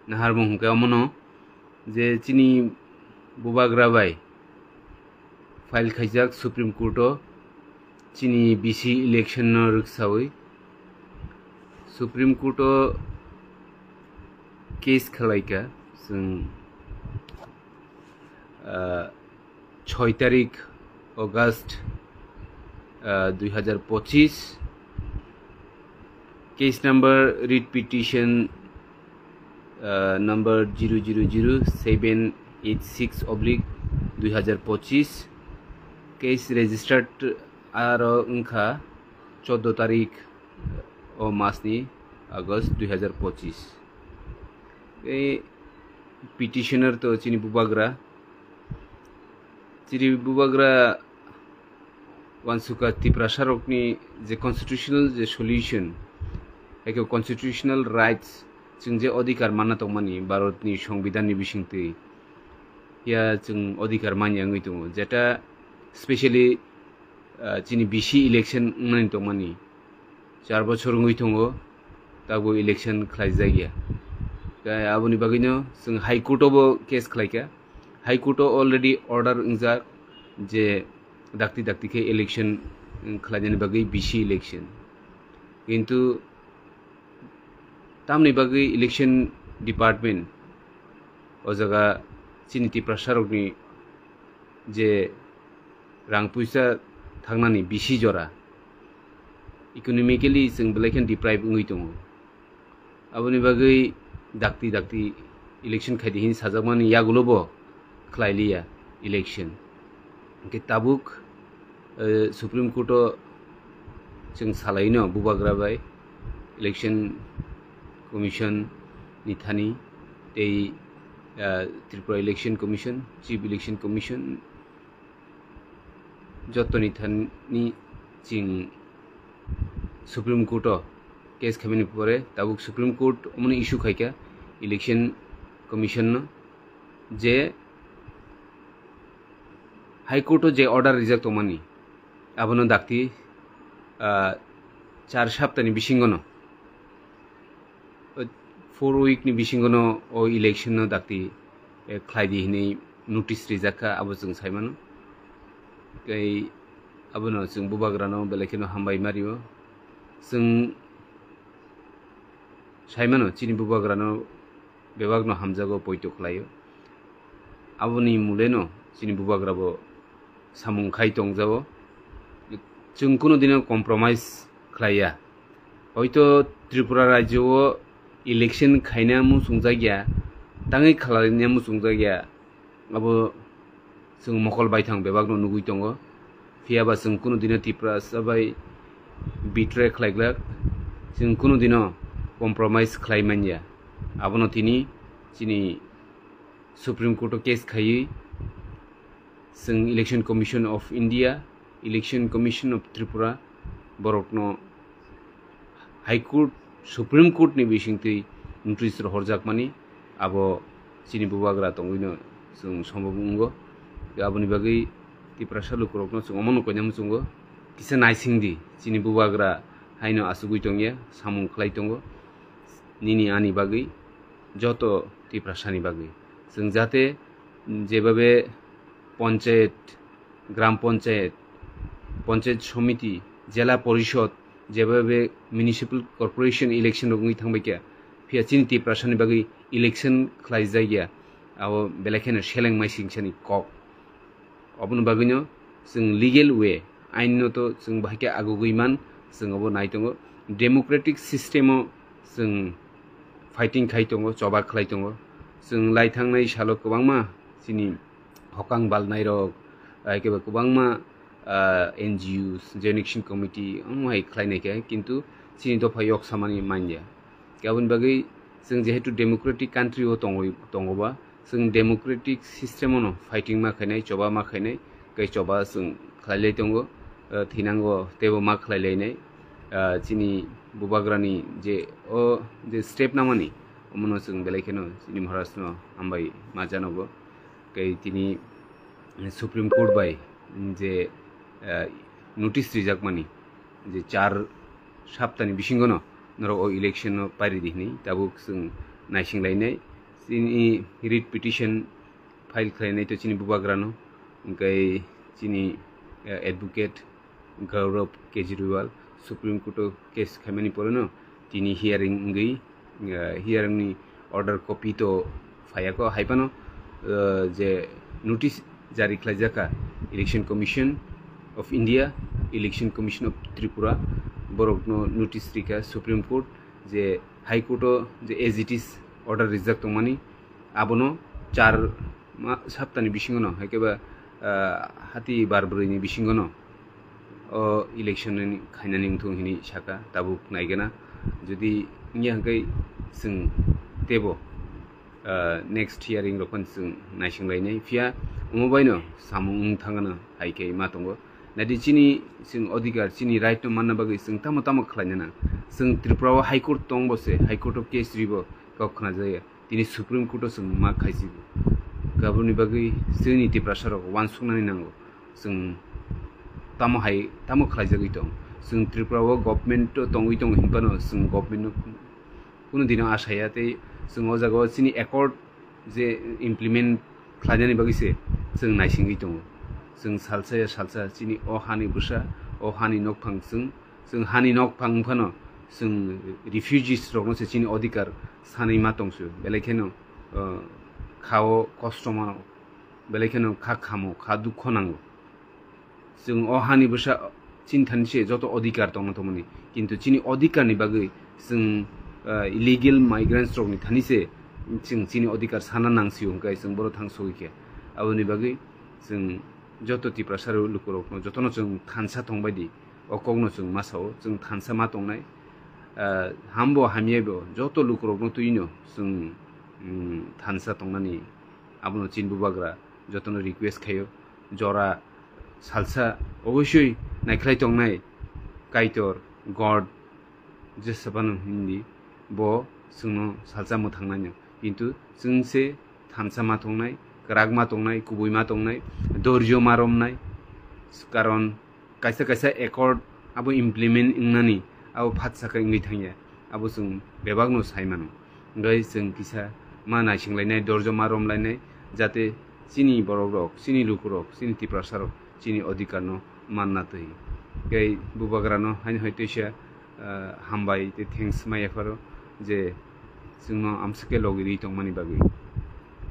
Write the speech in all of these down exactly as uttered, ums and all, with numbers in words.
naharmung hwnkhe omono je chini bubagra bai file khaijak Supreme Court o chini B C election no rwksawi Supreme Court o case khalaikha chwng choi tarik August dui hazar pochis, case number writ petition number zero zero zero seven eight six oblique dui hazar pochis, case registered aro wngkha choddo tarik o masni August dui hazar pochis. Tei petitioner to chini bubagra, chini bubagra wansukha Tiprasa rokni je constitutional je solution, haikhe constitutional rights, chwng je odhikar manna tongmani Bharatni Songbidanni bisingtwi, ya chwng odhikar manya wngwi tongo, jeta specially chini B C election wngnani tongmani char bochor wngwi tongo, tabuk election khlaijakya. Tei aboni bagwino chwng High Court o bo case khlaikha. High Court o already order wngjak je dakti dakti khe election khlainani bagwi B C election. Kintu tamni bagwi election department o jaga chini Tiprasa rokni je rang puisa thangnani bisi jora economically chwng belai kheno deprive wngwi tongo. Aboni bagwi dakti dakti election khaidi hin sajakmani yagulo bo khlailiya election. Hwnkhe tabuk Supreme Court o chwng salaino bubagra bai election commission ni thani tei Tripura Election Commission, Chief Election Commission, jotoni thani chwng Supreme Court o case khaimani pore tabuk Supreme Court omono issue khaikha Election Commission no je High Court o je order rijak tongmani abono dakti char saptani bisingono four week ni bisingono o election no dakti khlaidi hinwi notice rijakkha, abo chwng saimano. Tei abono chwng bubagrano belai kheno hambai mario. Chwng saimano chini bubagrano bebakno hamjago poito khlaio. Aboni muleno chini bubagrabo samung khai tongjago. Chwng kunu dino compromise khlaiya. Hoito Tripura rajyo o election khaina muchungjakya, tangwi khlaina muchungjakya, abo chwng mokol baithang bebakno nugwi tongo. Phiyaba chwng kunu dino Tiprasa bai betray khlaiglak, chwng kunu dino compromise khlai manya. Abono tini chini Supreme Court o case khaiwi chwng Election Commission of India, Election Commission of Tripura borokno High Court, Supreme Court ni bisingtwi notice rohorjakmani abo chini bubagra tongwino chwng sombob wngo. Aboni bagwi Tiprasa lukurokno chwng omono koina muchungo, kisa naisingdi chini bubagra haino achugwi tongya, samung khlai tongo nini ani bagwi, joto Tiprasani bagwi. Chwng jate jebabe panchayat, gram panchayat, panchayat samiti, jela porishod, jebabe municipal corporation election rok wngwi thangbaikha, phiya chini Tiprasani bagwi election khlaijakya, abo belai kheno seleng maising sani kok. Oboni bagwino chwng legal way, ain no to chwng bahai khe agugwi man, chwng obo nai tongo. Democratic system o chwng fighting khai tongo, choba khlai tongo. Chwng lai thangnai salo kwbangma chini hokang balnai rok, hai khe bo kwbangma N G Os, Joint Action Committee, omo hai khlai nai khe, kintu chini dopha yok samani manya. Aboni bagwi chwng jehetu democratic country o tongwi tongo ba, chwng democratic system o no fighting ma khainai, choba ma khainai, tei choba chwng khlai lai tongo, thinango teibo ma khlai lainai. Chini bubagrani je o je step namani, omono chwng belai kheno chini Maharaj no hambai ma janogo. Tei tini Supreme Court bai je notice rijakmani, je char saptani bisingono norok o election no pari di hinwi tabuk chwng naising lainai. Chini writ petition file khlainai to chini bubagrano, hwnkhe chini, eh, advocate Gaurav Kejriwal Supreme Court o case khaimani poreno tini hearing wngwi, eh, hearing ni order copy to phaiya kho, hai phano, eh, je notice jari khlaijak kha Election Commission of India, Election Commission of Tripura, borokno notice rikha Supreme Court je High Court o je as it is order rijak tongmani, abono char ma-, saptani bisingono, hai khe ba, ah, hati bar brwini bisingono o election ni khainani wngthung hinwi sakha, tabuk naigana. Jodi wngya hwnkhe chwng teibo, ah, next hearing rok phano chwng naising lainai. Phiya omo baino samung wng thangano hai khe ma tongo. Naidi chini chwng odhikar, chini right no manna bagwi chwng tamo tamo khlaina nang. Chwng Tripura o High Court tongbo se, High Court o case ribo kok khna jaya. Tini Supreme Court o chwng ma khaisigo. Aboni bagwi chini Tiprasa rok uansuknani nango. Chwng tamo hai, tamo khlaijagwi tong. Chwng Tripura o government o tongwi tongo hinphano chwng government no kunu dino asaya tei chwng o jaga o chini accord je implement khlainani bagwi se chwng naisingwi tongo. Chwng salsa ya salsa chini o hani bwsa, o hani nokphang chwng, chwng hani nokphang phano chwng refugees rokno se chini odhikar sanwi ma tongsu. Belai kheno, uh, kha o kosto mano, belai kheno kha khamo, kha dukho nango. Chwng o hani bwsa chini thani se joto odhikar tongma tongmani. Kintu chini odhikar ni bagwi chwng, ah, illegal migrants rokni thani se chwng chini odhikar sana nang sio hwnkhe chwng boro thang sogwi khe. Aboni bagwi chwng joto Tiprasa lukurokno jotono chwng thansa tongbai di. O kokno chwng ma sao, chwng thansa ma tongnai. Ah, hambo hamyabo joto lukurokno twino chwng, mm, thansa tongnani abono chini bubagra jotono request khaio. Jora salsa obosoi naikhlai tongnai Kaitor, God, Jesabano hindi, bo chwngno salsa mwthangnaino. Kintu chwng se thansa ma tongnai, kwrak ma tongnai, kubui ma tongnai, dorjo ma romnai. Karon kaisa kaisa accord abo implement wngnani abo phat sakha wngwi thangya. Abo chwng bebakno sai mano. Hwnkhe chwng kisa ma naisinglainai, dorjo ma romlainai, jate chini borokrok, chini lukurok, chini Tiprasarok chini odhikarno manna twi. Tei bubagrano haino hai teisa, ah, hambai tei thanks ma yapharo je chwngno amswkhe logi rwi tongmani bagwi.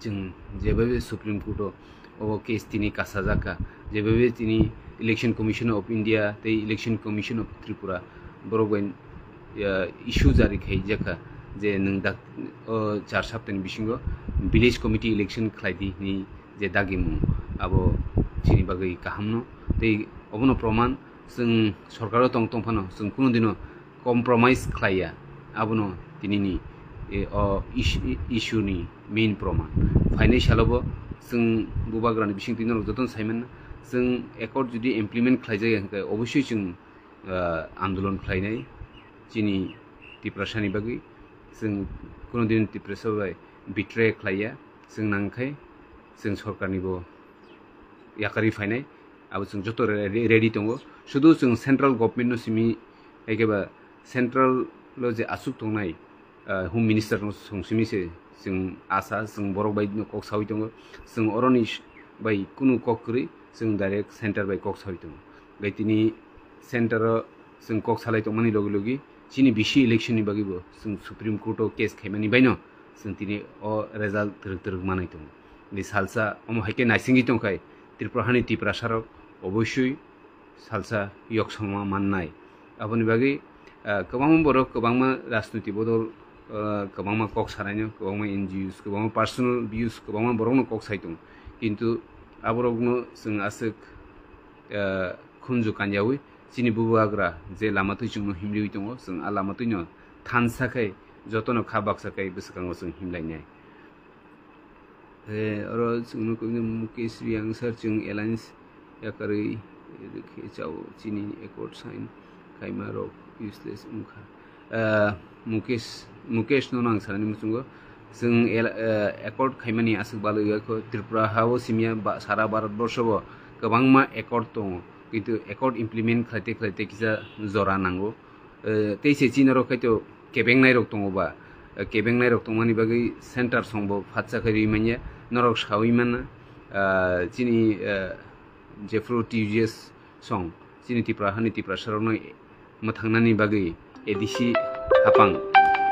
Chwng jebaibe Supreme Court o o case tini kasajak kha, jebaibe tini Election Commission of India tei Election Commission of Tripura borok bai, ah, issue jari khaijak kha je nwng dak-, o char saptani bisingo village committee election khlai di hinwi je dagimung abo chini bagwi kahamno. Tei obono proman chwng sorkaro tong tong phano chwng kunu dino compromise khlaiya, abono tinini, e, o is-, issue ni main proman. Phainai salobo chwng bubagrani bisingtwi norok jotono saimanna, chwng accord jodi implement khlaijak ya hwnkhe obosoi chwng, ah, andolon khlainai chini Tiprasani bagwi. Chwng kunu din Tiprasa bai betray khlaiya, chwng nangkhe chwng sorkarni bo yakarwi phainai, abo chwng joto re-, re-, ready tongo. Sudu chwng central government no simi, ekeba central lo je asuk tongnai, ah, Home Minister no song simi se chwng asa, chwng borok bai no kok sawi tongo. Chwng oroni s-, bai kunu kok kwrwi, chwng direct center bai kok sawi tongo. Bai tini center o chwng kok salai tongmani logi logi chini bisi election ni bagwi bo chwng Supreme Court o case khaimani baino chwng tini o result twrwk twrwk manwi tongo. Ni salsa omo hai khe naisingwi tongkhai Tripura hani Tiprasarok obosoi salsa yoksongma mannai. Aboni bagwi, ah, kwbangma borok, kwbangma rajniti bodol, ah, kwbangma kok sanaino, kwbangma N G Os, kwbangma personal views, kwbangma borokno kok sai tongo. Kintu aborokno chwng aswk, ah, khunju kanyaui chini bubagra je lama twi chwngno himriwi tongo, chwng a lama twino thansa khai jotono kha baksa khai bwskango chwng himlainai. Eh, oro chwngno kwbangma Mukesh Reang sir chwng alliance yakarwi rwkhe chao chini accord sign khaima rok useless wngkha. Eh, Mukesh, Mukesh no nang sanani muchungo chwng el-, eh, accord khaimani aswk balwi wngkha Tripura ha o simya ba sara Bharat borsho bo kwbangma accord tongo, kintu accord implement khlaite khlaite kisa jora nango. Eh, tei se chini oro khaito kebengnai rok tongo ba, eh, kebengnai rok tongmani bagwi center song bo phatsa khe ri manya, norok sawi mana, ah, chini, eh, jephru T U G S song, chini Tipra hani Tiprasa rokno mwthangnani bagwi A D C hapang,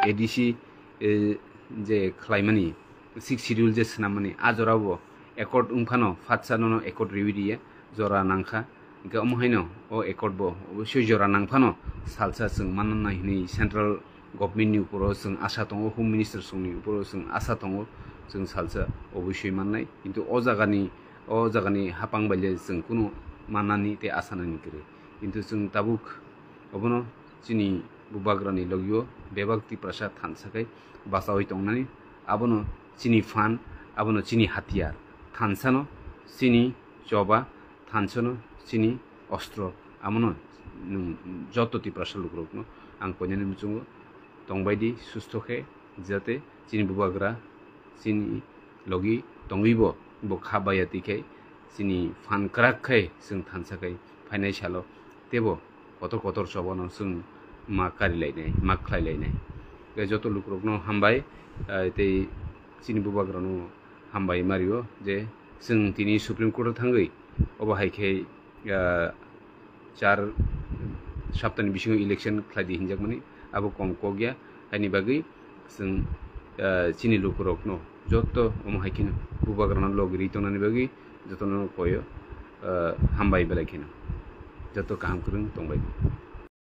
A D C, eh, je khlaimani, sixth schedule je swnamani, a jorabo accord wngphano phatsa nono accord riwi riya, jora nangkha. Hingke omo haino o accord bo obosoi jora nangphano salsa chwng manna hinwi central government ni uporo chwng asa tongo, home minister songni uporo chwng asa tongo, chwng salsa obosoi mannai. Kintu o jagani, o jagani hapang bai le chwng kunu mannani tei asa nani kwrwi. Kintu chwng tabuk obono chini bubagrani logio bebak Tiprasa thansa khai bachaui tongnani, abono chini phan, abono chini hatiyar, thansano chini choba, thansano chini ostro, amono nwng joto Tiprasa lukurokno ang koinani muchungo tongbaidi sustho khe, jate chini bubagra chini logi tongwibo bo kha baya twi khai chini phan kwrak khai chwng thansa khai phainai salo teibo kotor kotor chobano chwng ma kari lainai, ma khlai lainai. Tei joto lukurokno hambai, eh, tei chini bubagrano hambai mario je chwng tini Supreme Court o thangwi obo hai khe, eh, char saptani bisingo election khlai di hinjakmani, abo kom kok ya, haini bagwi chwng, eh, chini lukurokno joto omo hai kheno bubagrano logri tongnani bagwi jotono koyo, eh, hambai belai kheno joto kaham kwrwng tongbai.